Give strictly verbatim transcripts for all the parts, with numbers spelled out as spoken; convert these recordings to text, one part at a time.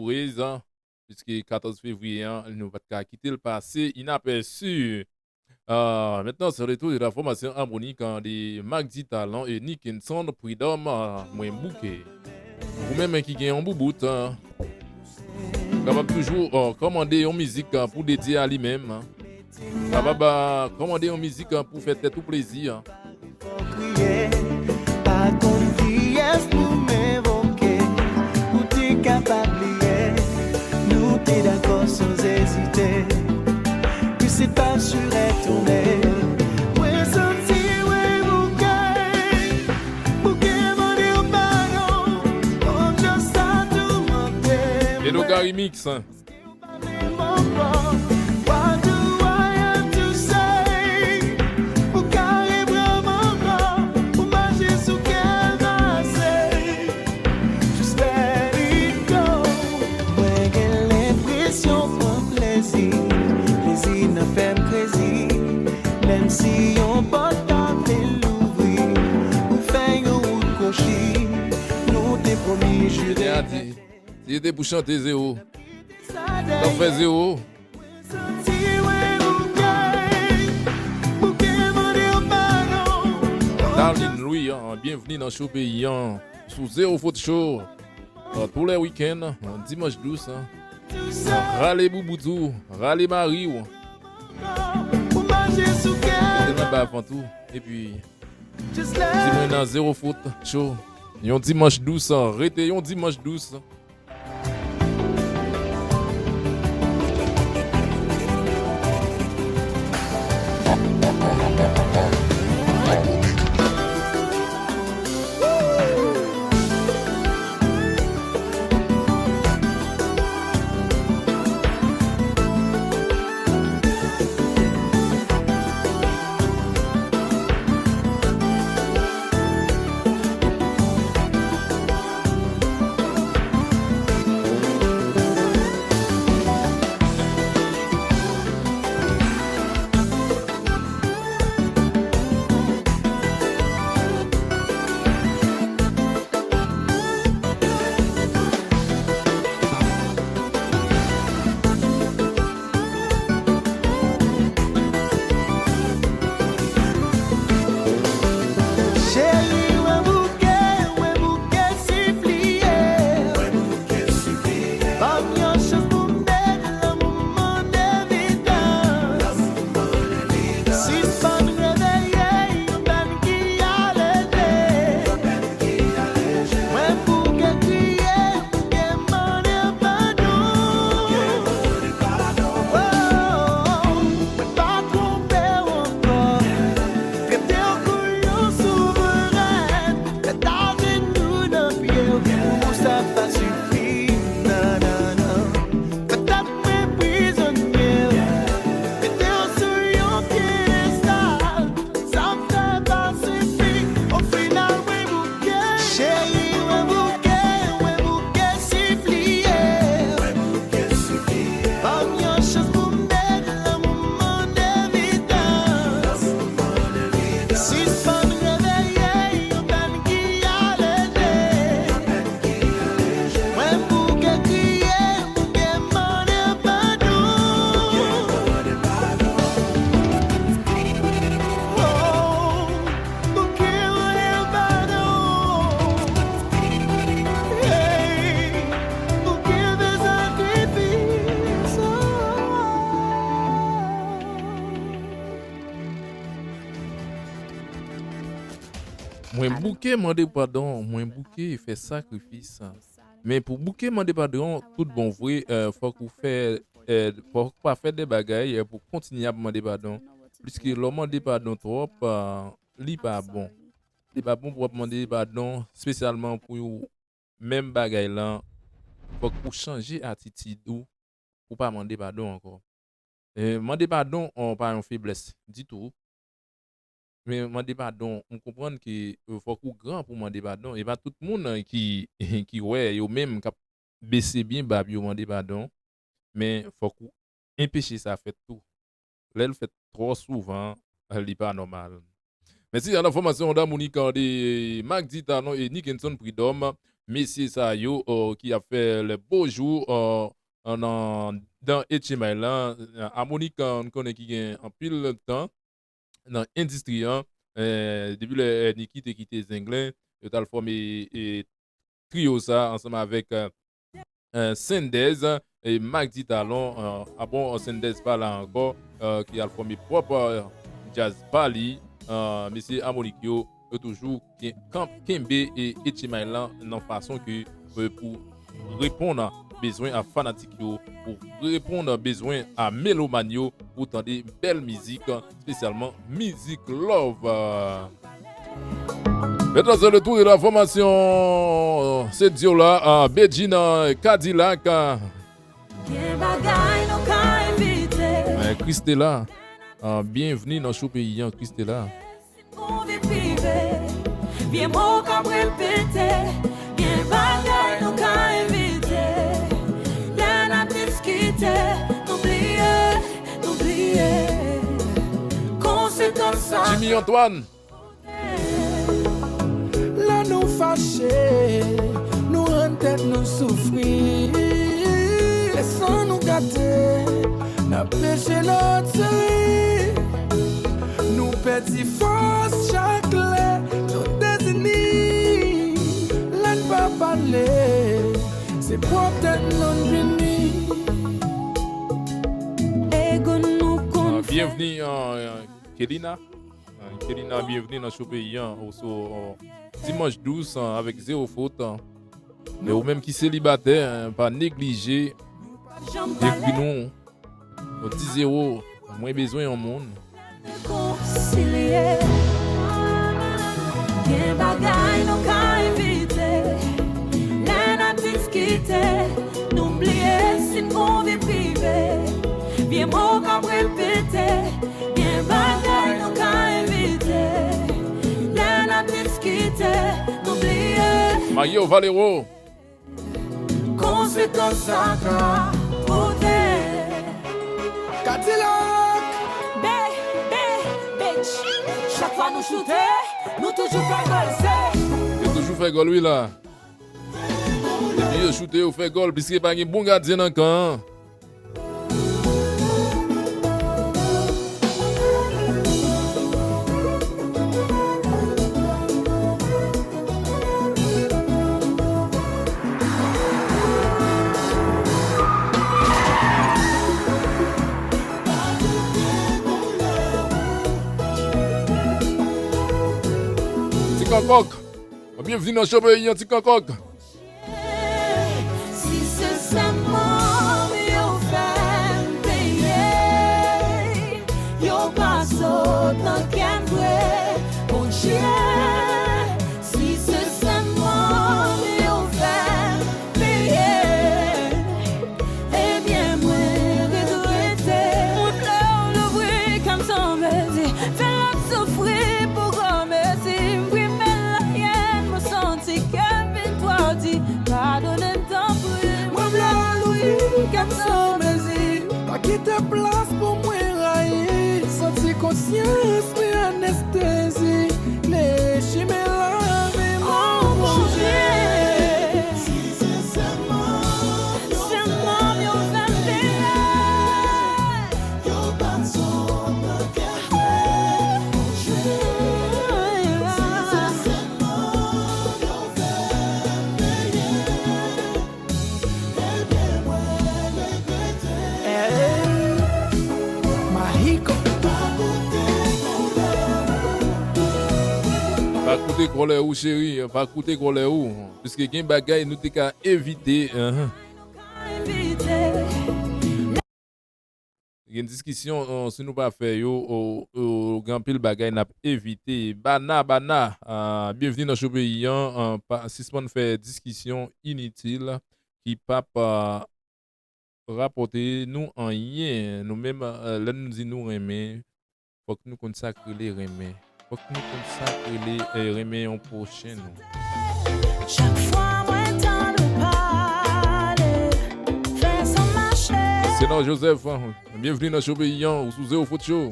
Praise, piske katòz fevriye an, nou pa t ka kite l pase inapèsi. Ah, maintenant, c'est le tour de la formation harmonique, hein, de Magdi Talon et Nickenson Prud'homme, ah, mwen bouke. Ou menm ki gen yon boubout, ah, ou kapab toujou, ah, kòmande yon mizik, ah, pou dedye a li menm, ah. Kapab, ah, kòmande yon mizik, ah, pou fè tèt ou plezi, ah. Fò kriye, pa konn kiyès pou m envoke, pou te kapab bliye, nou te dakò san ezite, que c'est pas sur retourner. Mwen santi mwen bouke, bouke mande w padon, konn jan sa toumante mwen. Eloga Remix. Ou pa menm ankò. What do I have to say? Ou ka reprann m ankò, ou mache sou kè m ase. Just let it go. Mwen gen lenpresyon pran plezi, plezi nan fè m krezi. Menm si yon pòt ta vle louvri, ou fè yon wout kwochi. Nou te pwomi, jire. Te a di, si se te pou chante zewo, t ap fè zewo. Darline Louis, hein, byenvni nan show peyi an, sou Zero Faute Show. Euh, tous les week-ends, euh, dimanch dous, hein. Rale boubout ou, rale mari w. Mete nan ba vant ou, epi di mwen nan Zero Faute Show. Yon dimanch dous, rete yon dimanch dous. Cheri, mwen bouke, mwen bouke sipliye. Ban m yon chans pou m mete lanmou m an evidans. Sispann reveye yon pèn ki aleje. Mwen bouke kriye, bouke mande padon. Oh, mwen pa twonpe w ankò. Trete w kou yon souvren. Mete ajenou nan pye w, pou sa pa sifi. Nan, nan, nan. Fè tèt mwen prizonye. Mete w sou yon pye estal. Sa m fè pa sifi. O final, mwen bouke. Cheri, mwen bouke, mwen bouke sipliye. Ban m yon chans pou m mete lanmou m an evidans. Sispann reveye yon pèn ki aleje. Mwen bouke kriye, bouke mande padon. Oh, bouke mande padon. Hey, bouke fè sakrifis. Mwen bouke mande padon, mwen bouke fè sakrifis. Men pou bouke mande padon, tout bon vre, eh, fòk ou fè, eh, fòk ou pa fè de bagay, eh, pou kontinye ap mande padon. Pliske lè w mande padon twòp, eh, li pa bon. Li pa bon pou w ap mande padon, espesyalman pou menm bagay lan, fòk ou chanje atitid ou, ou pa mande padon ankò. Eh, mande padon, oh, pa yon feblès ditou. Men mande padon, m konprann ke, eh, fòk ou gran pou mande padon. E pa tout moun, eh, ki, ki wè yo menm k ap bese byen ba pou yo mande padon. Men fòk ou enpeche sa fèt tou. Lè l fèt twò souvan, li pa nòmal. Mèsi a la fòmasyon Honda Monica de Magdi Talon e Nickenson Prud'homme. mesye sa yo, eh, ki ap fè le beau jour, eh, nan, dan H M I lan. Harmonik, eh, nou konnen ki gen anpil tan nan endistri an. Eh, depi lè, eh, Nicky te kite Zenglen, yo t al fòme, eh, trio sa ansanm avèk, eh, eh, Sendez e Mac Di Talon, eh, a bon, Sendez pa la ankò, eh, ki al fòme pwòp, eh, djaz pa li. Eh, mesye Harmonik yo, yo toujou ken-, kanp-, kenbe e H M I lan nan fason ke, eh, pou reponn a bezwen a fanatik yo, pou reponn a bezwen a melomàn yo, pou tande bèl mizik, espesyalman mizik love. Mesdames et messieurs, le tour de la formation, se Diola, ah, Bedjine, ah, Cadillac, ah. Gen bagay nou ka evite. Eh, Christella, ah, byenvni nan show peyi an, Christella. Konvi prive, vye mo k ap repete, gen bagay nou ka evite. Lè n ap diskite, nou bliye, nou bliye konsekans sa. Jimmy Antoine. Lè nou fache, nou rann tèt nou soufri. E san nou gate, n ap peche lòt seri. Nou pèdi fòs chak lè nou dezini. Lè n pa pale, se pwòp tèt nou n pini. Ego nou konn fè. Byenvni, euh, Kelina. Euh, Kelina, byenvni nan show peyi an. Ou sou, euh, Dimanch Dous, euh, avèk Zero Fot, euh. E ou menm ki selibatè, euh, pa neglije ekri nou. Ou di Zero, mwen bezwen yon moun. Rekonsilye. Gen bagay nou ka evite. Lè n ap diskite, nou bliye si n gon vi prive. Vye mo k ap repete. Gen bagay nou ka evite. Lè n ap diskite, nou bliye. Mario Valero. Konsekans sa ka pote. Cadillac. Be, be, bitch. Chak fwa nou choute, nou toujou fè gòl, se. Nou toujou fè gòl, wi, la. Depi yo choute, yo fè gòl, piske pa gen bon gadyen nan kan an. Ti Kòkòk. Byenvni nan show peyi an, Ti Kòkòk. Si se sèman yo fè m peye, yo pa sot nan kè m vre, Bondye. Si se sèman yo fè m peye, ebyen, mwen regrete. Mwen vle w louvri kè m san mezi, fè l ap soufri pou granmezi. M prime l anyen, mwen santi kè m vin twò di. Padone m, tanpri. Mwen vle w louvri kè m san mezi, pa kite plas pou mwen rayi. Santi konsyans mwen anestezi, le chimen lavi m an Bondye. Sèman yo fè m peye, yo pa t sot nan kè m vre, Bondye. Si se sèman yo fè m peye, ebyen, mwen regrete. Mahiko. Pa koute kòlè ou, cheri, pa koute kòlè ou. Piske gen bagay nou te ka evite, enhen. Gen diskisyon, eh, si nou pa fè yo, o, o, gen anpil bagay n ap evite. Bana, Bana, ah, byenvni nan show peyi an, ah, pa, sispann fè diskisyon initil ki p ap, ah, rapòte nou anyen. Nou menm, eh, lè nou di nou renmen, fòk nou konn sa k rele renmen. Fòk nou konn sa k rele, eh, renmen yon pwochen nou. Chak fwa mwen tande w pale, fè san mache. Senan Joseph, byenvni nan show peyi an, ou sou Zero Fot Show.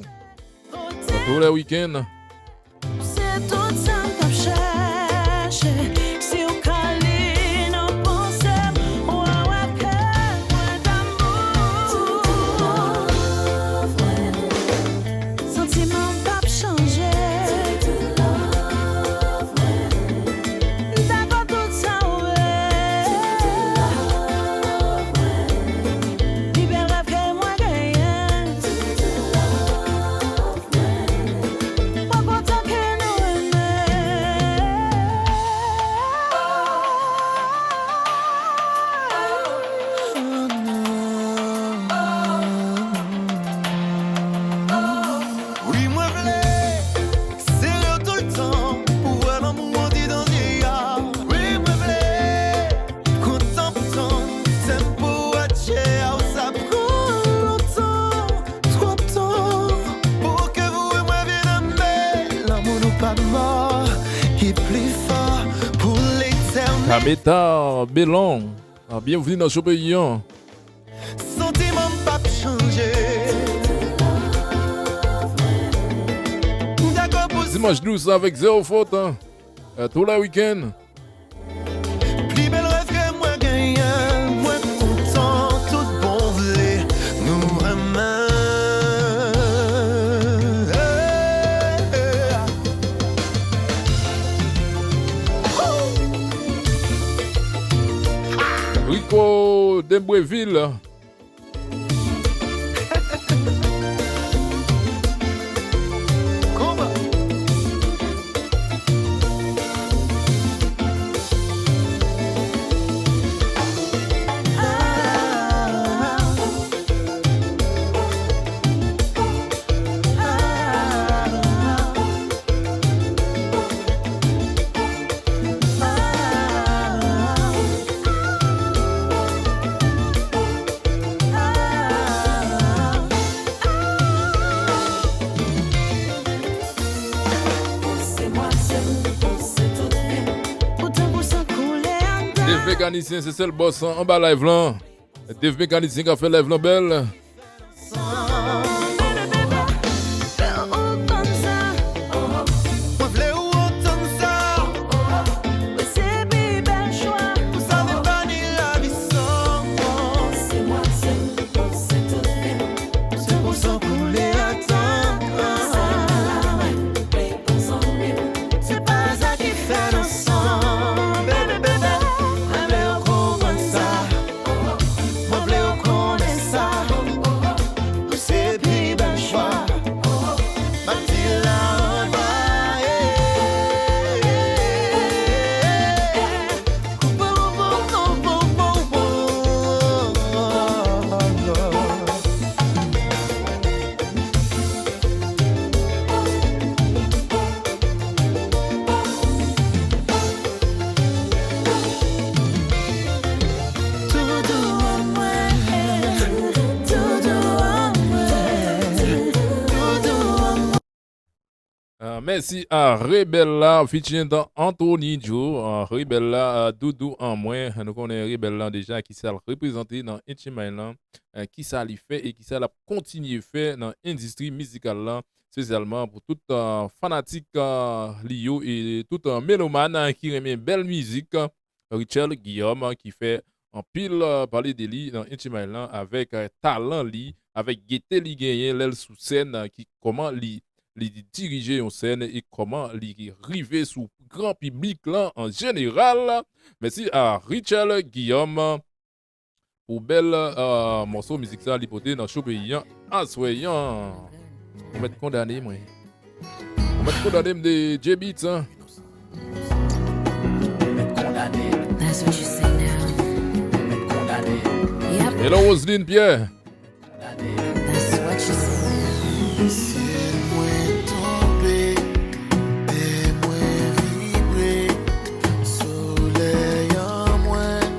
Tou lè wikenn. Se tout sa m t ap chèche. Si w ka li Kameta Belon, ah, byenvni nan show peyi an. Santiman m p ap chanje. M dakò pou sa. Dimanch dous avèk Zéro Faute, hein. Euh, tous les week-ends. Pli bèl rèv ke mwen genyen, mwen kontan tout bon vle nou renmen. Rico Dembréville. Dave Mekanisyen, se sèl bòs an, anba live lan. Dave Mekanisyen k ap fè live lan bèl. Se pa sa ki fè n ansanm, baby, baby. Mwen vle w konprann sa. Mwen vle w konnen sa. Ou se pi bèl chwa. M ap di l la anba, yeah. Ah, mèsi a Rebella featuring Anthony Joe. Ah, Rebella, ah, Doudou an mwen. Nou konnen Rebella deja ki sa l reprezante nan Inti Mind lan, eh, ki sa li fè e ki sa l ap kontinye fè nan endistri mizikal la, espesyalman pou tout, ah, fanatik, ah, li yo e tout, ah, melomàn, ah, ki renmen bèl mizik. Richel Guillaume, ah, ki fè anpil, ah, pale de li nan Inti Mind lan avèk, ah, talan li, avèk gete li genyen lè l sou sèn, ah, ki kòman li, li dirije yon sèn e kòman li rive sou gran piblik lan an jeneral. Mèsi a Richel Guillaume pou bèl, euh, mòso mizik sa li pote nan show peyi an aswè an. Ou mèt kondane mwen. Ou mèt kondane m de J-Beatz, hein. That's what you say now. Yep. Hello, Roseline Pierre. That's what you say. Si mwen tonbe, tè mwen vibre, solèy an mwen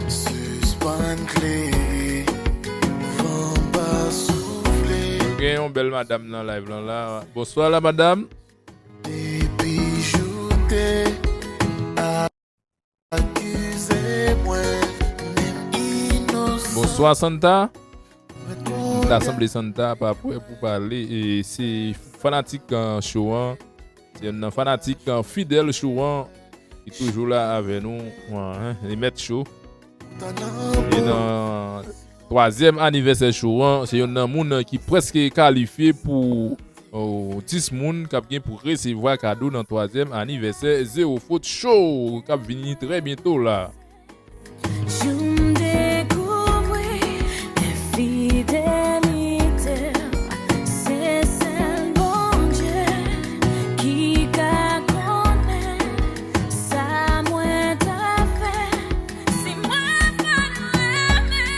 sispann klere, van pa soufle. Nou gen yon bèl madam nan live lan la. Bonswa la madam. Depi jou te a Akize mwen, menm inosan. Bonswa Santa. M ta sanble Santa pa prè pou pale. E se fanatik, euh, show an. Se youn nan fanatik, euh, fidèl show an ki toujou la avè nou. Wi, hein, li mèt show. E nan twazyèm anivèsè show an, se youn nan moun ki prèske kalifye pou, oh, dis moun k ap gen pou resevwa kado nan twazyèm anivèsè Zero Faute Show k ap vini trè byento la. Jou m dekouvri enfidelite, se sèl Bondye ki ka konnen. Sa mwen ta fè si mwen pa t renmen?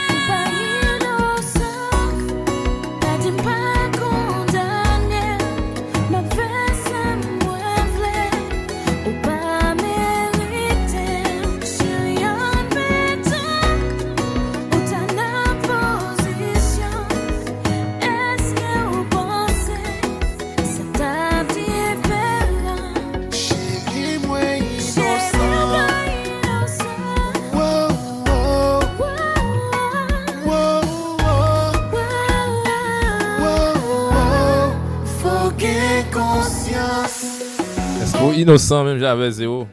M pa inosan, pa di m pa kondane. M ap fè sa mwen vle. Ou pa merite m. Ou inosan menm jan avè zewo.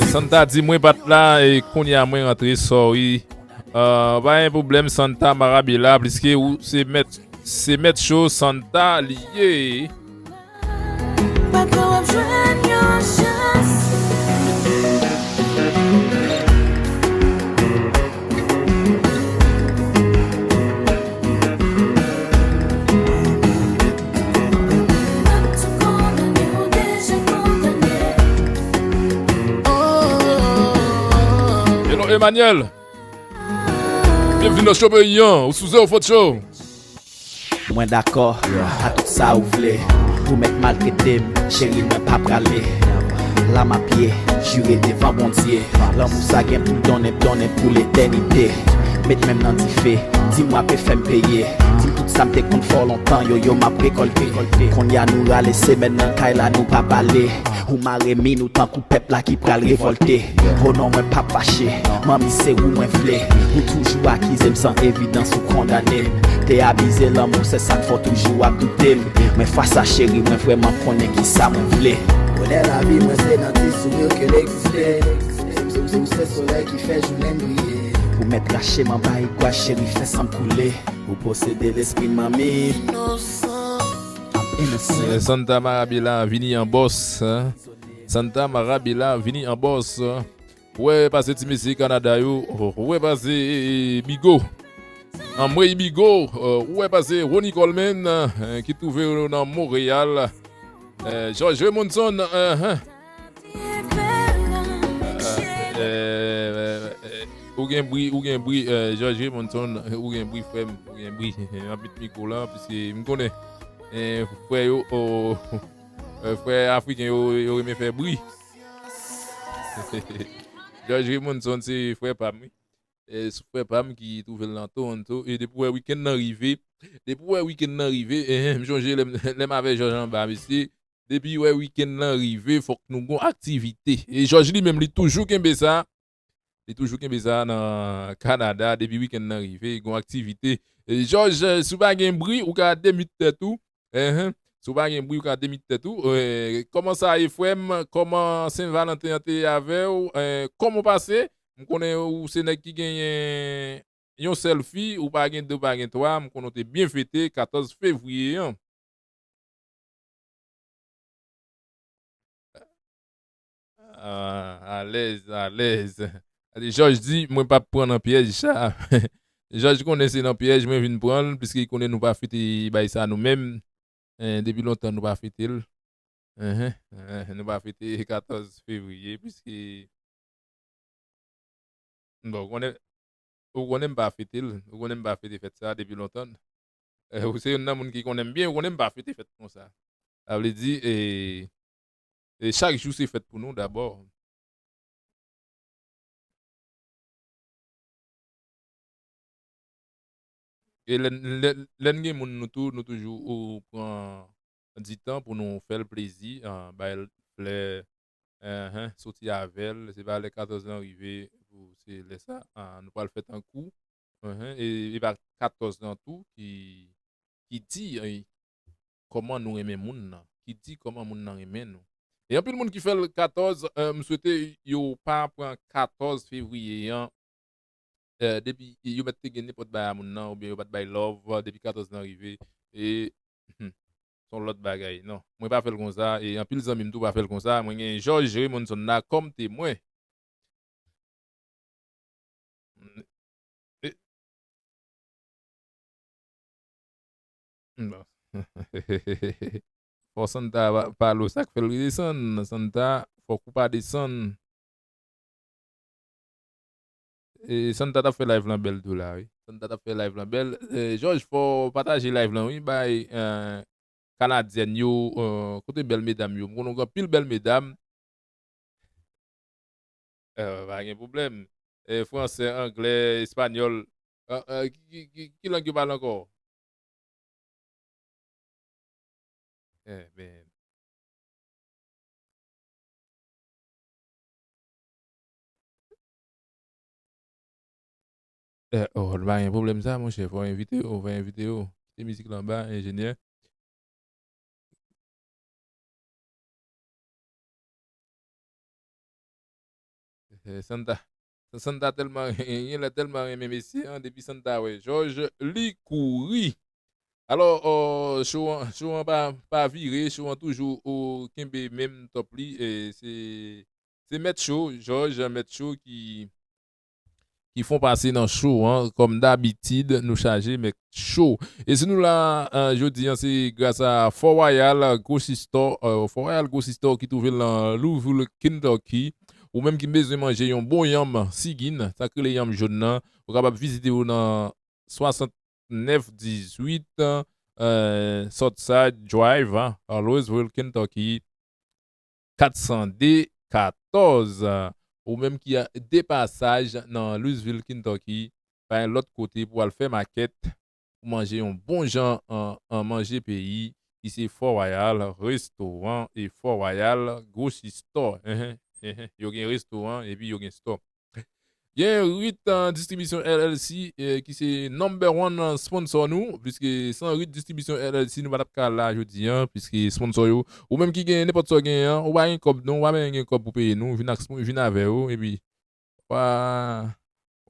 Santa di mwen pa t la e kounye a mwen rantre, sorry. Ah, pa gen pwoblèm, Santa Marabela, pliske ou se mèt, se mèt cho Santa li ye. Pa ka w ap jwenn yon chans. Hello, Emmanuel. Byenvni nan show peyi an, ou sou Zero Faute Show. Mwen dakò a tout sa ou vle. Ou mèt maltrete m, cheri, mwen pa prale. Lam a pye, jire devan Bondye. Lanmou sa gen pou l donnen, donnen pou letènite. Met men m nan dife, di m w ape fè m peye. Di m tout sa m te konn fè w lontan yo, yo m ap rekòlte. Kounye a nou rale semèn nan kay la, nou pa pale. Ou mare min ou tankou pèp la ki pral revòlte. O non, mwen p ap fache, manmi, se ou mwen vle. Ou toujou akize m san evidans, ou kondane m. Te abize lanmou, se sa k fè w toujou ap doute m. Men fwa sa, cheri, mwen vrèman konnen kisa mwen vle. Bonè lavi mwen se nan ti souri ke l egziste. Se, se, se, se solèy ki fè jounen briye. Ou mèt rache m anba egwa, cheri, fè san m koule. Ou posede lespri m, manmi. Inosan. I'm innocent. Eh, Santa Marabela vini an bòs, hein. Santa Marabela vini an bòs. Ou wè pase ti mesye Kanada yo, ou wè pase, eh, Bigo. Anmwey Bigo, eh, ou wè pase Ronnie Coleman, eh, ki twouve yo nan Monreyal. Eh, George Raymondson, eh, eh. Eh, eh, eh, ou gen bri, ou gen bri, eh, George Raymondson, ou gen bri, frè m, ou gen bri. Anpit mikwo la, piske m konnen, eh, frè yo, oh, eh, frè afriken yo, yo renmen fè bri. George Raymondson se frè pa m, wi. Eh, se frè pa m ki twouve l nan Toronto. E depi w wè wikenn nan rive, depi w wè wikenn nan rive, eh, m chonje lè m, lè m avè Jòj anba, mesye. Depi w wè wikenn nan rive, fòk nou gon aktivite. E Jòj li menm, li toujou kenbe sa. Li toujou kenbe sa nan Kanada. Depi wikenn nan rive, gon aktivite. E Jòj, eh, si w pa gen bri, ou ka demit tèt ou. Enhen. Si w pa gen bri, ou ka demit tèt ou. Eh, kòman sa ye, frè m? Kòman Sen Valanten an te ye avè w? Eh, kòman w pase? M konnen ou se nèg ki genyen yon sèl fi, ou pa gen de, ou pa gen twa. M konnen w te byen fete katòz fevriye an. Ah, alèz, alèz. Jòj di, mwen p ap pran nan pyèj sa. Jòj konnen se nan pyèj mwen vin pran l, piske li konnen nou pa fete bagay sa nou menm. Eh, depi lontan nou pa fete l. Enhen, enhen, nou pa fete katòz fevriye, piske, bon, ou konnen, ou konnen m pa fete l, ou konnen m pa fete fèt sa depi lontan. Eh, ou se youn nan moun ki konnen m byen, ou konnen m pa fete fèt konsa. Sa vle di, eh, eh, chak jou se fèt pou nou dabò. E lè, lè, lè n gen moun nou tou, nou toujou ou pran di tan pou nou fè l plezi, ah, bay l flè, enhen, soti avè l. Se pa lè katòz lan rive pou se lè sa, ah, nou pral fè tankou, enhen, e, e pa katòz lan tou ki, ki di, eh, kòman nou renmen moun nan, ki di kòman moun nan renmen nou. E anpil moun ki fè l katòz, eh, m swete yo pa pran katòz fevriye an, eh, depi yo mèt te gen nenpòt bagay a moun nan, oubyen yo pa t bay love, depi katòz lan rive, e, hmm, se yon lòt bagay. Non, mwen pa fè l konsa, e anpil zanmi m tou pa fè l konsa. Mwen gen Jòj Raymondson la kòm temwen. E, bon. Fò Santa pa, pale w sa k fè l redesann. Santa, fòk ou pa desann. E Santa t ap fè live lan bèl tou la, wi. Santa t ap fè live lan bèl. E, Jòj, fò w pataje live lan, wi. Bay, eh, kanadyèn yo, eh, kote bèl medam yo. M konnen gen anpil bèl medam. Eh, pa gen pwoblèm. Eh, fransè, anglè, espanyòl. Eh, eh, ki, ki, ki, ki lang yo pale ankò? Eh, men. Eh, oh, pa gen pwoblèm sa, monchè. Fò envite yo, fò envite yo. Kite mizik la anba, enjenyè. Eh, Santa. Santa tèlman, genlè tèlman renmen mesye an, depi Santa wè Jòj, li kouri. Alò, oh, show an, show an pa, pa vire, show an toujou, oh, kenbe menm top li, eh, se, se Mèt Show, Jòj Mèt Show ki, ki fè w pase nan show an. Kòm dabitid, nou chaje Mèt Show. E si nou la, eh, jodi an, se gras a Fort Royal Grocery Store, eh, Fort Royal Grocery Store ki twouve l nan Louisville, Kentucky. Ou menm ki bezwen manje yon bon yanm sigin, sa k rele yanm jòn nan, ou kapab vizite yo nan swasantnèf dizuit, eh, Southside Drive, eh, Louisville, Kentucky, kat san de katòz. Ou menm ki a de pasaj nan Louisville, Kentucky, pa gen lòt kote pou al fè makèt, pou manje yon bon jan an, an manje peyi, ki se Fort Royal Restoran e Fort Royal Grocery Store. Enhen, enhen. Yo gen restoran epi yo gen store. Gen Rit, eh, Distribisyon L L C, eh, ki se number one, eh, sponsor nou, piske san Rit Distribisyon L L C, nou pa t ap ka la jodi an, piske sponsor yo, ou menm ki gen nenpòt sa w genyen an, ou pa gen kòb non, ou pa menm gen kòb pou peye nou, vin ak, vin avè yo, epi w a,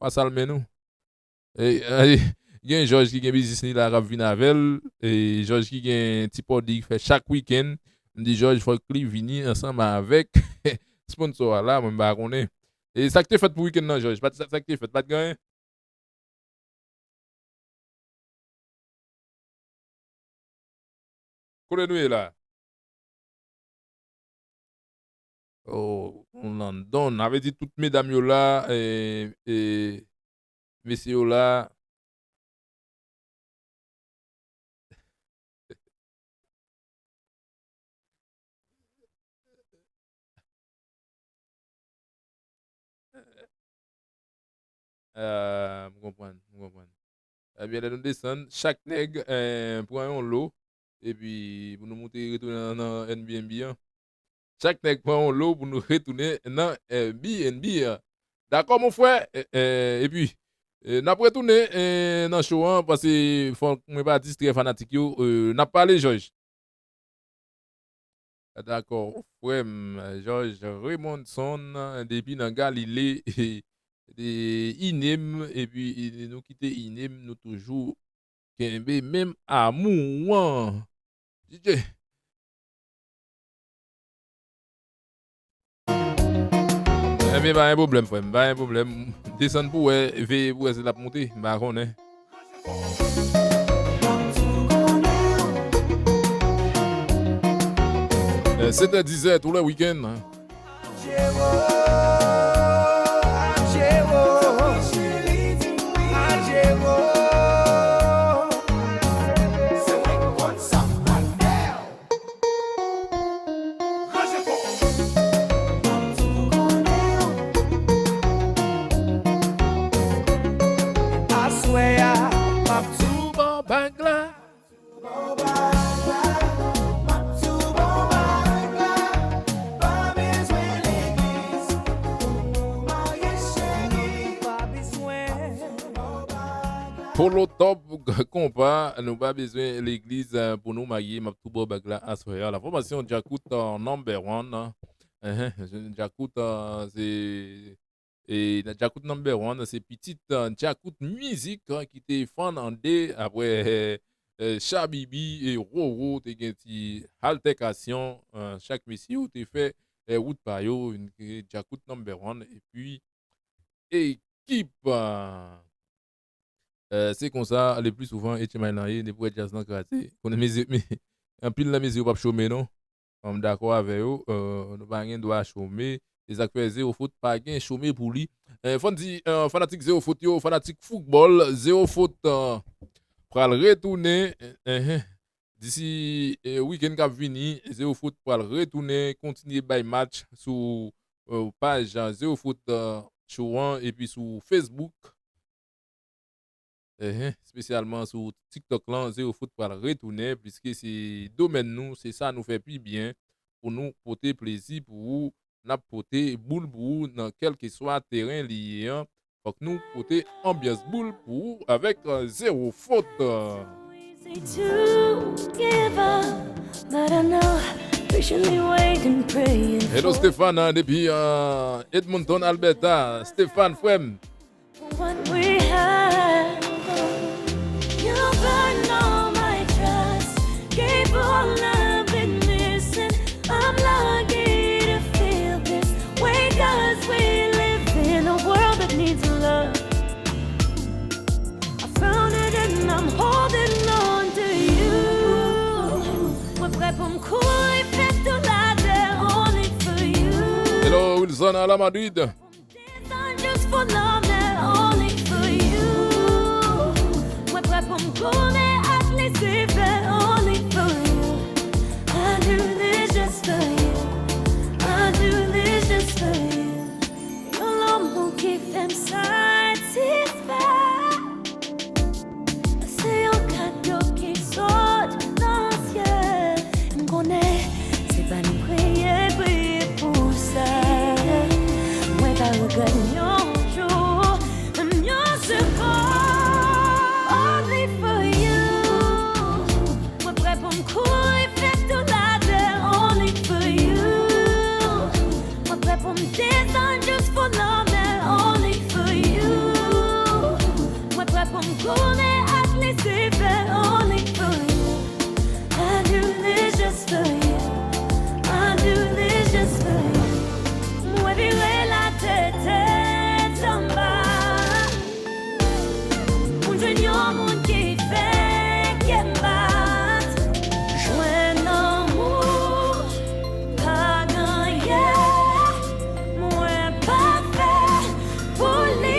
w a salmen nou. E, e, gen Jòj ki gen biznis li la k ap vin avè l, e Jòj ki gen ti pòdi fè chak wikenn. M di Jòj fòk li vini ansanm avèk sponsor a la, mwen m pa konnen. E sa k te fèt pou wikenn nan, Jòj? Pa t sa, sa k te fèt, pa t gen anyen? Kote nou ye la? Oh, London. Sa vle di tout medam yo la, e, e, mesye yo la. Ah, m konprann, m konprann. Ebyen, lè nou desann, chak nèg, eh, pran yon lo, epi pou nou moute retounen nan, nan Airbnb an. Chak nèg pran yon lo pou nou retounen nan Airbnb an. Dakò, mon frè? Eh, eh, epi, eh, n ap retounen, eh, nan show an, paske fòk mwen pa distrè fanatik yo. Eh, n ap pale, Jòj. Dakò, frè m, Jòj Raymondson, depi nan Galile, de Inem, epi nou kite Inem, nou toujou kenbe menm amou an. D J. Ebyen, pa gen pwoblèm, frè m, pa gen pwoblèm. Desann pou wè, veye pou wè si l ap moute, m pa konnen. Eh, sèt è, dizè, tou lè wikenn. Aswè a, m ap tou ba w bag la. Polo Top Konpa, nou pa bezwen legliz, eh, pou nou marye, m ap tou ba w bag la aswè a. La fòmasyon Djakout, eh, number one, eh. Enhen, Djakout, eh, se, e, Djakout number one, se pitit, eh, Djakout Mizik, eh, ki te fan an de, apre, eh, eh, Shabibi e Roro te gen ti altèkasyon, eh, chak mesye yo te fè, eh, wout pa yo, vin kreye Djakout number one, epi ekip, eh, Eh, se konsa, le pli souvan, H M I lan ye, depi w wè djaz lan kraze. Konnen mezi-, me-, anpil nan mezi yo p ap chome, non. M dakò avè yo, eh, nou pa gen dwa chome. Se sa k fè Zewo Fot pa gen chome pou li. Eh, fò n di, eh, fanatik Zewo Fot yo, fanatik foutbòl, Zewo Fot, eh, pral retounen, eh, eh, eh, Disi, eh, wikenn k ap vini, Zero Faute pral retounen, kontinye bay match sou, eh, paj, eh, Zero Faute, eh, Show an, epi sou Facebook. Ehe, espesyalman sou TikTok lan, Zero Faute pral retounen, piske se domèn nou, se sa nou fè pi byen, pou nou pote plezi pou ou, n ap pote boul pou ou nan kèlkeswa teren li ye an. Fòk nou pote anbyans boul pou ou avèk, eh, Zero Faute. Hello Stéphane, hein, depi, euh, Edmonton, Alberta. Stéphane, frè m. What we have, you burn all my trust, gave all I've been missing. I'm lucky to feel this way, 'cause we live in a world that needs love. I found it and I'm holding on to you. Mwen prè pou m kouri fè tout latè only for you. Hello, Wilson à la Madrid. Desann jis pou lanmè only for you. Mwen prè pou m goumen ak Lisifè only for you. I do this just for you. I do this just for you. Yon lanmou ki fè m satisfè. Se yon kado ki sot nan syèl. M konnen se pa nou priye, priye pou sa. Mwen pa regrèt yon jou, menm yon segonn. Only for you. Mwen prè pou m kouri fè tout latè only for you. Mwen prè pou m desann jis pou lanmè only for you. Mwen prè pou m goumen ak Lisifè only for you. I do this just for you. I do this just for you. Mwen vire latè tèt anba. Pou m jwenn yon moun ki fè kè m bat. Jwenn lanmou pa genyen, mwen pafè pou li.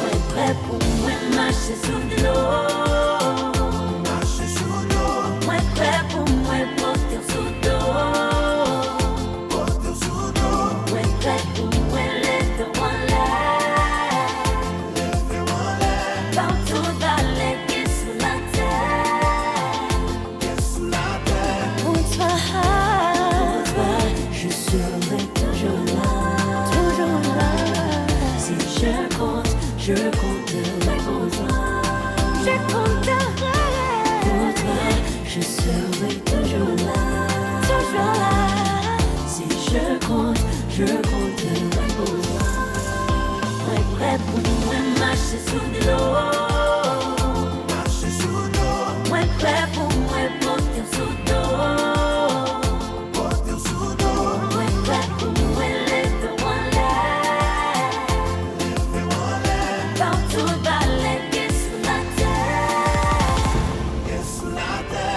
Mwen prè pou mwen mache sou dlo. Mache sou dlo. Mwen prè pou mwen pote w sou do. Pote w sou do. Mwen prè pou mwen leve w anlè. Leve w anlè. Ba w tout valè ki sou latè. Pour toi, pour toi, je serai toujours là. Toujours là. Si je compte, je compterai pour toi. Je compterai. Pour toi, je serai toujours là. Toujours là. Si je compte, je compterai pour toi. Mwen prè pou mwen mache sou dlo. Mache sou dlo. Mwen prè pou mwen pote w sou do. Pote w sou do. Mwen prè pou mwen leve w anlè. Leve w anlè. Ba w tout valè ki sou latè. Ki sou latè.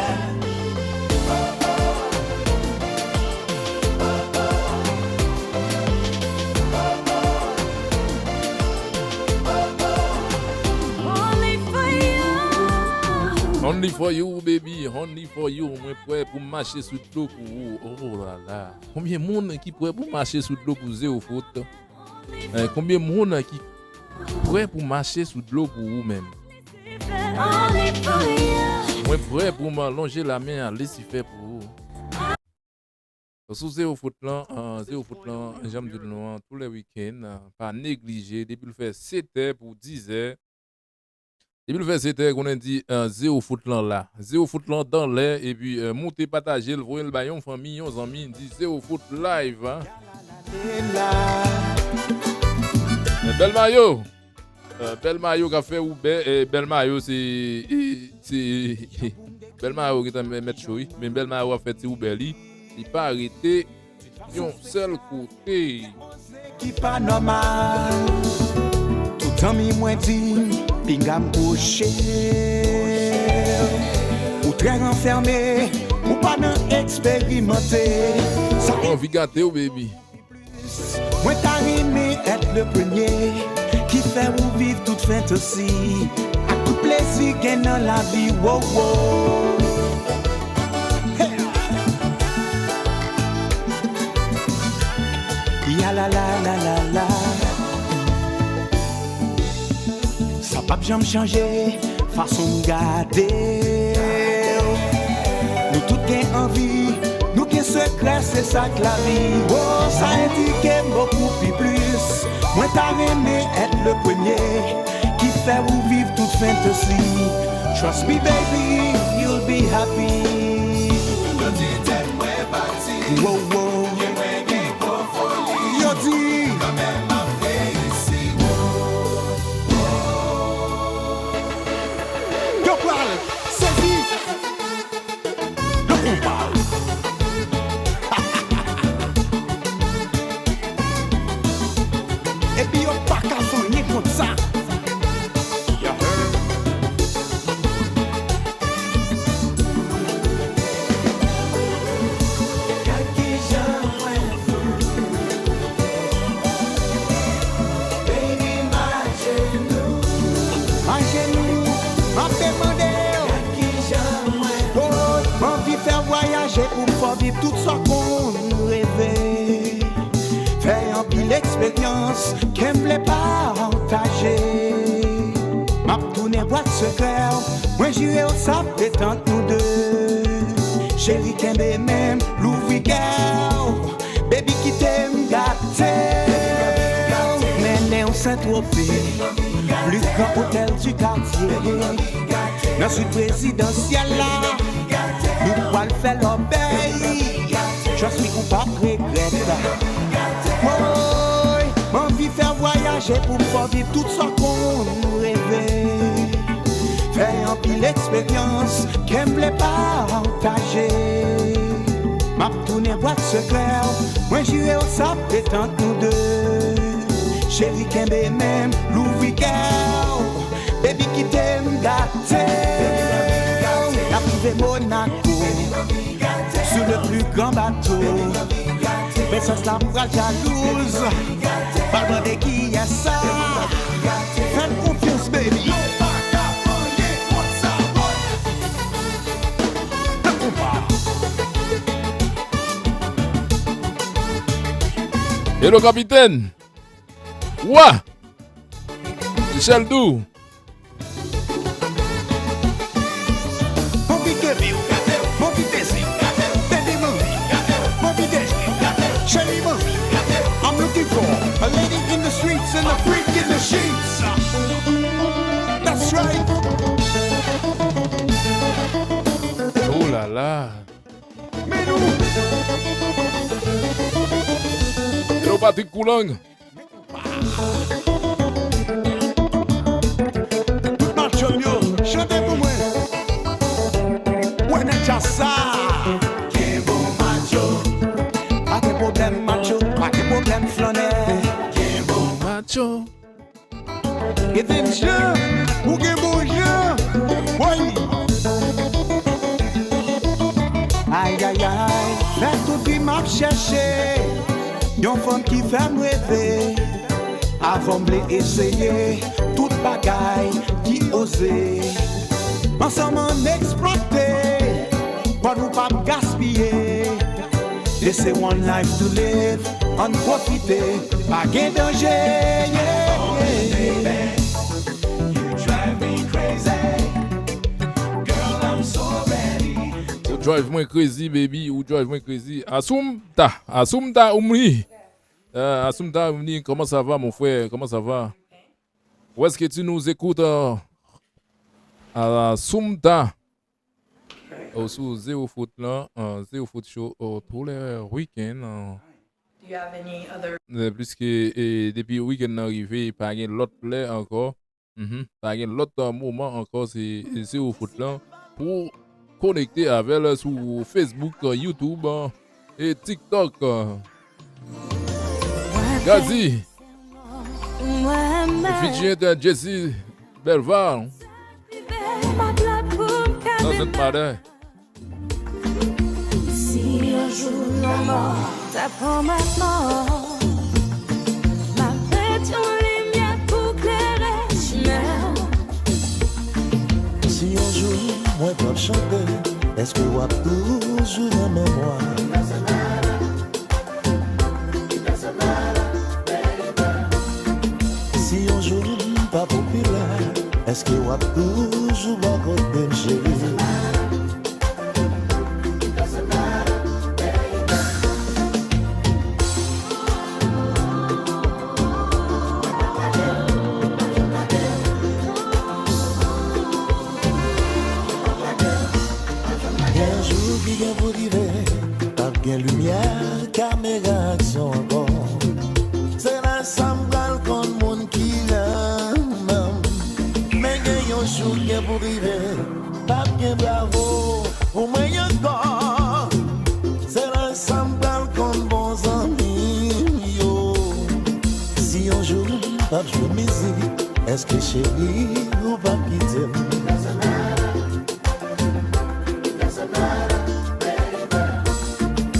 Only for you, baby, only for you. Mwen prè pou m mache sou dlo pou ou. Oh la la. Konbyen moun ki prè pou mache sou dlo pou Zero Faute? Eh, konbyen moun ki prè pou mache sou dlo pou ou menm? Mwen prè pou m lonje lamen a Lisifè pou ou. Sou Zero Faute lan, ah, Zero Faute lan, jan m di l nou an, tou lè wikenn, ah, pa neglije, depi l fè setè pou dizè, depi l fè setè, konnen di, ah, Zero Faute lan la. Zero Faute lan dan lè, epi, eh, moute pataje l, voye l bay yon fanmi, yon zanmi, di Zero Faute live, ah. Bèl mayo! Bèl Mayo k ap fè woubè, eh, Bèl Mayo se, eh, se, Bèl Mayo gentan mèt cho wi, men Bèl Mayo ap fè ti woubè li, li pa rete yon sèl kote. Ki pa nòmal. Tout zanmi mwen di m, pinga m kwoche. Ou trè ranfème, ou pa nan eksperimante. Sa anvi gate w, baby. Mwen ta renmen èt le premye ki fè ou viv tout fantasi ak tout plezi gen nan lavi, wo, wo. Hey! Ya la la la la la. Sa p ap janm chanje fason m gade w. Nou tout gen anvi, nou gen sekrè, se sa k lavi. Oh, sa endike m bokou pi plis. Mwen ta renmen èt le premye ki fè ou viv tout fantasi. Trust me, baby, you'll be happy. Yo di tèt mwen pati. Wow, wow. Yo di. Yo pral sezi. Nan konpa. Epi yo pa ka fè anyen kont sa. Gad kijan mwen fou. Baby, m ajenou. Ajenou, m ap demande w. Gad kijan mwen fou. Oh, m anvi fè vwayaje pou m fè w viv tout sa w konn reve. Fè anpil eksperyans ke m vle pataje. M ap tounen bwat sekrè w, mwen jire w sa p ret ant nou de. Cheri, kenbe men m, louvri kè w. Baby, kite m gate w. Mennen w Sen Twope, pli gran otèl di katye. Nan swit prezidansyèl la, nou pral fè lòbèy. Trust me, ou p ap regrèt. Woy, m anvi fè w vwayaje pou m fè w viv tout sa w konn reve. Fè anpil eksperyans ke m vle pataje. M ap tounen bwat sekrè w, mwen jire w sa p ret ant nou de. Cheri, kenbe men m, louvri kè w. Baby, kite m gate w. N ap rive Monaco, sou le pli gran bato. Prensès la pral jalouz, pral mande kiyès sa. Fè m konfyans, baby. Nan konpa. Hello, kapitèn. Wa! Michel Doux. Anvi kenbe w, anvi tezi, baby, m anvi, anvi deje, cheri, m anvi. I'm looking for a lady in the streets and a freak in the sheets. That's right. Oh là là. Men nou. Hello, Patrick Coulang. Tout macho m yo, chante pou mwen. Wè nèg djaz sa. Gen bon macho. Pa gen pwoblèm macho, pa gen pwoblèm flannè. Gen bon macho. Evens Jean, ou gen bon jan. Woy. Ayayay, fè tout vi m ap chèche yon fanm ki fè m reve. Avan m vle eseye tout bagay ki oze. Ansanm ann eksplwate, pòt nou p ap gaspiye. This is one life to live, ann pwofite, pa gen danje, yeah, yeah. You drive me crazy. Girl, I'm so ready. Ou drive mwen crazy, baby, ou drive mwen crazy. Assumpta, Assumpta Umni. Euh, Assumpta Umni, comment ça va, mon frère? Comment ça va? Où est-ce que tu nous écoutes, euh, Assumpta? Ou sou Zero Faute lan, euh, Zero Faute Show, euh, tous les week-ends, euh. Do you have any other... Euh, pliske, e, depi weekend nan rive, pa gen lòt lè ankò. Mhm. Pa gen lòt, uh, moman ankò, se, se ou fout lan. Pou konekte avè l sou Facebook, uh, YouTube, uh, e TikTok. Gazi. Featuring Jesse Belval. Doesn't matter. Si yon jou lanmò ta pran mò, m ap ret yon limyè pou klere chimen w. Si yon jou mwen p ap chante, èske w ap toujou renmen mwen? Si yon jou m pa popilè, èske w ap toujou bò kote m, cheri? Gen jou ki gen pou rive, p ap gen limyè, kamera, aksyon ankò. Se lè sa m pral konn moun ki renmen m. Men gen yon jou k gen pou rive, p ap gen bravo pou mwen ankò. Se lè sa m pral konn bon zanmi m yo. Si yon jou m p ap jwe mizik, èske cheri ou p ap kite m?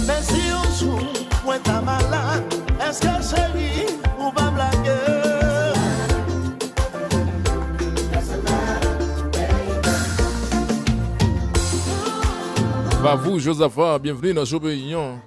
Men si yon jou mwen ta malad, èske cheri ou p ap lage? Vavou Josaphat, byenvni nan Show Peyi an.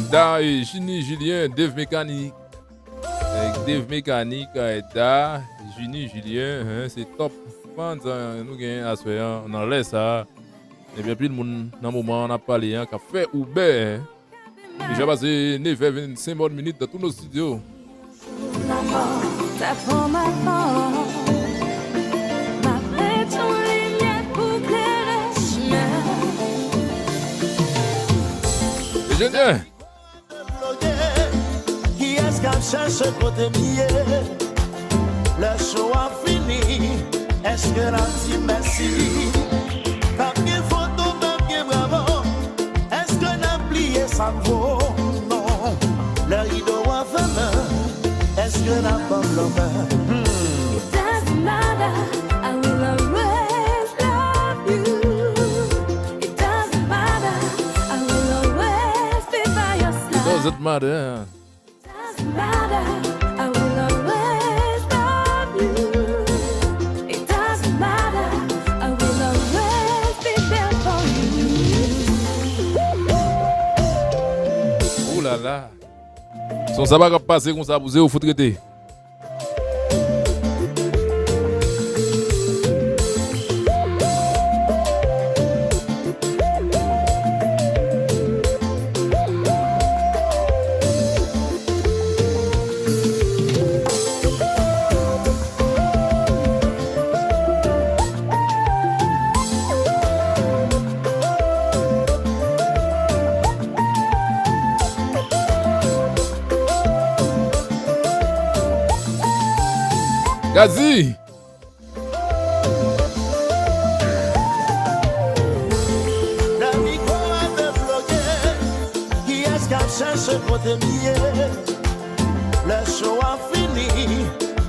Da e Jini Julien, Dave Mechanic. Avèk Dave Mechanic, Da, Jini Julien, hein, se top fans, hein, nou gen aswè an nan lè sa. Epi anpil moun nan moman an ap pale an k ap fè Uber, hein. Deja pase nevè vennsenk bòn minit dans tous nos studios. Enjenyè! Kiyès k ap chèche kote m ye? Lè show a fini, èske n ap di mèsi? P ap gen foto, p ap gen bravo. Èske n ap bliye sa n vo? Non. Lè rido a fèmen, èske n ap ban m lanmen? Hmm. It doesn't matter, I will always love you. It doesn't matter, I will always be by your side. It doesn't matter. Doesn't matter, I will always love you. It doesn't matter, I will always be there for you. Ou la la. Son sa pa ka pase konsa pou se ou fout rete. Gazi! Lè mikwo a debloke, kiyès k ap chèche kote m ye? Lè show a fini,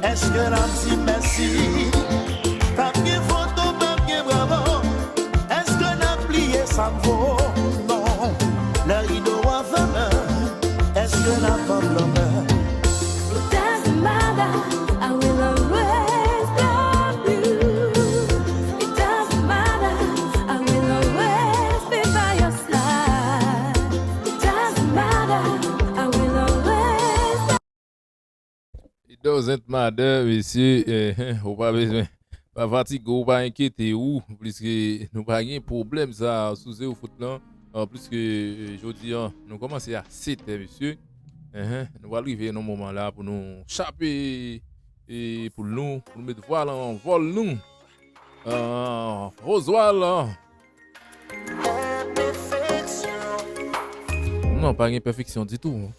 èske n ap di mèsi? P ap gen foto, p ap gen bravo. Èske n ap bliye sa n vo? Non. Lè rido a fèmen, èske n ap ban m lanmen? It doesn't matter, I will always love you. Zent madan, mesye, eh, eh, ou pa bezwen pa fatige w, ou pa enkyete w, pliske nou pa gen pwoblèm sa sou Zewo Fout lan. Ah, pliske, eh, jodi a, nou kòmanse a sèt è, mesye. Enhen, nou pral rive nan moman la pou nou chape, eh, poul nou, pou nou met vwal an vòl nou. Ah, Roswal, ah. Non, pa gen pèfeksyon ditou.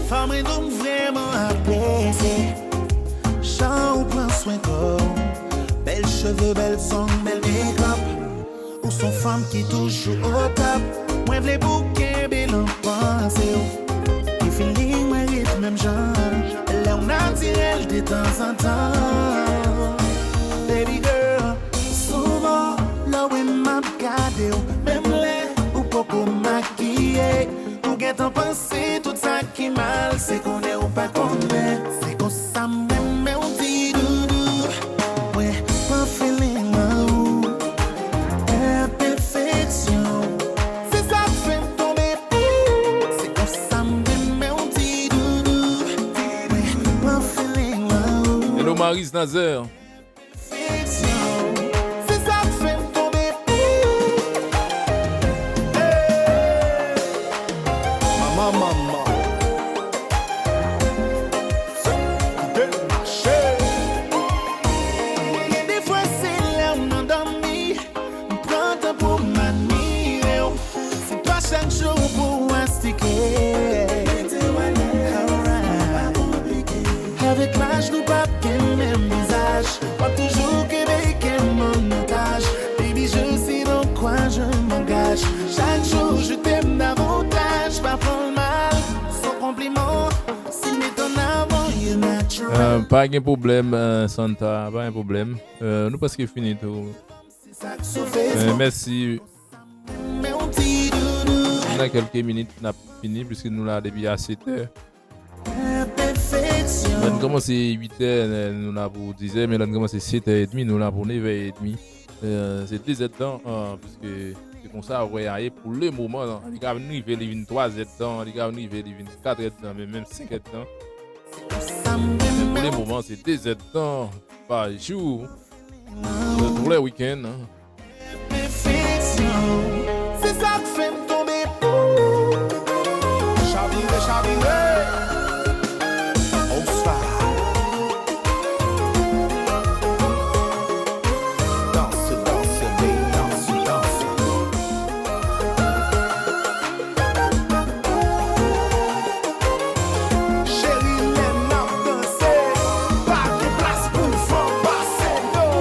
Fanm, mwen nou m vrèman apresye jan ou pran swen kò w. Bèl cheve, bèl song, bèl makeup. Ou s on fanm ki toujou o top. Mwen vle pou w kenbe l nan panse w. Gen feeling mwen ret menm jan. Lè w natirèl detanzantan. Baby girl, souvan lè w wè m ap gade w, menm lè ou poko makiye, ou gentan panse tout sa ki mal, se konnen ou pa konnen. Se konsa m renmen w ti doudou. Mwen pran feeling nan ou. Enpèfeksyon. Se sa k fè m tonbe pou ou. Se konsa m renmen w ti doudou. Mwen pran feeling nan ou. Hello, Maryse Nazaire. Fiksyon, se sa k fè m tonbe pou ou. Hey! Manman, manman. Kite l mache. Gen de fwa se lè m nan dòmi, m pran tan pou m admire w. Se pa chak jou pou w astike. Alright. Avèk laj nou p ap gen menm vizaj. W ap toujou kenbe kè m an otaj. Baby, je sais dans quoi je m'engage. Chaque jour, je t'aime davantage. Pa pran l mal, s on konpliman. Si m met an avan, you natural. Euh, pa gen pwoblèm, euh, Santa, pa gen pwoblèm. Euh, nou prèske fini tou. Se sa k sou Facebook. Euh, mèsi. Men yon ti doudou. Nan kèlke minit, n ap fini, piske nou la depi a sèt è. Enpèfeksyon. Lè n kòmanse uit è, nou la pou diz è, men lè n kòmanse sèt è edmi, nou la pou nèf è edmi. Euh, se de zèdtan, euh, piske se konsa orè a ye pou le moman. Li ka vin rive, li vin twa zèdtan, li ka vin rive, li vin kat èdtan, men menm senk èdtan. Men pou le moman, se de zèdtan pa jou. Tous les week-ends, hein. Enpèfeksyon, se sa k fè m tonbe pou ou. Chavire, chavire. Bonsoir. Danse, danse, baby, danse, danse. Cheri, lè n ap danse, pa gen plas pou fanm pase nou.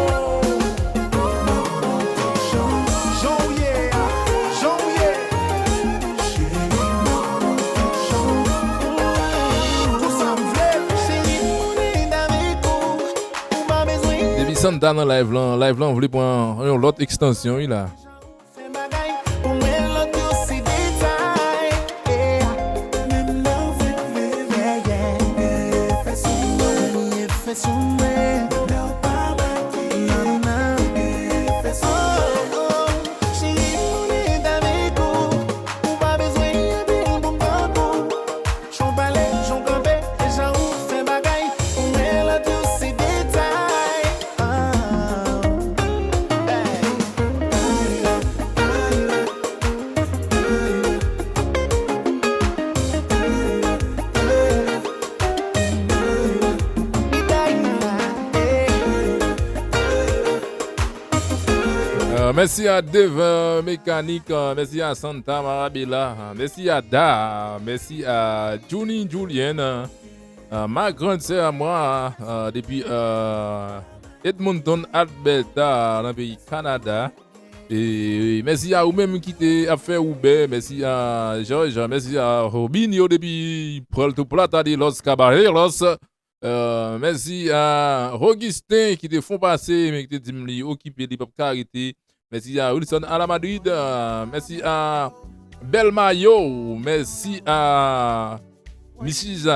Jan w ye a, jan w ye. Tou sa m vle, cheri, pou m ret avèk ou. Ou pa bezwen. Depi Santa nan live lan, live lan vle pran yon lòt ekstansyon, wi la. Fè bagay, pou mwen lòt yo se detay. Yeah. Menm lè w vle veye, yeah. Fè sou mwen, fè sou mwen. Menm lè w pa makiye, non, non, fè sou mwen. Oh, oh, cheri, pou mwen avèk ou, ou pa bezwen anpil pou m tankou. Jan w pale, jan w kanpe, e jan ou fè bagay, pou mwen lòt yo se detay. Ah. Hey. Euh, mèsi a Dave, euh, Mekanik, euh, mèsi a Santa Marabella, euh, mèsi a Da, mèsi a Junie Julienne, euh, euh, ma grande sœur à moi, euh, depi, euh, Edmonton, Alberta, nan peyi Kanada. E mèsi a ou menm ki te ap fè Uber, mèsi a George, mèsi a Robinho depi Puerto Plata de los Caballeros. Euh, mèsi a Augustin ki te fon pase, men ki te di m li okipe, li p ap ka rete. Mèsi a Wilson a la Madrid. Euh, mèsi a Bèl Mayo. Mèsi a Missis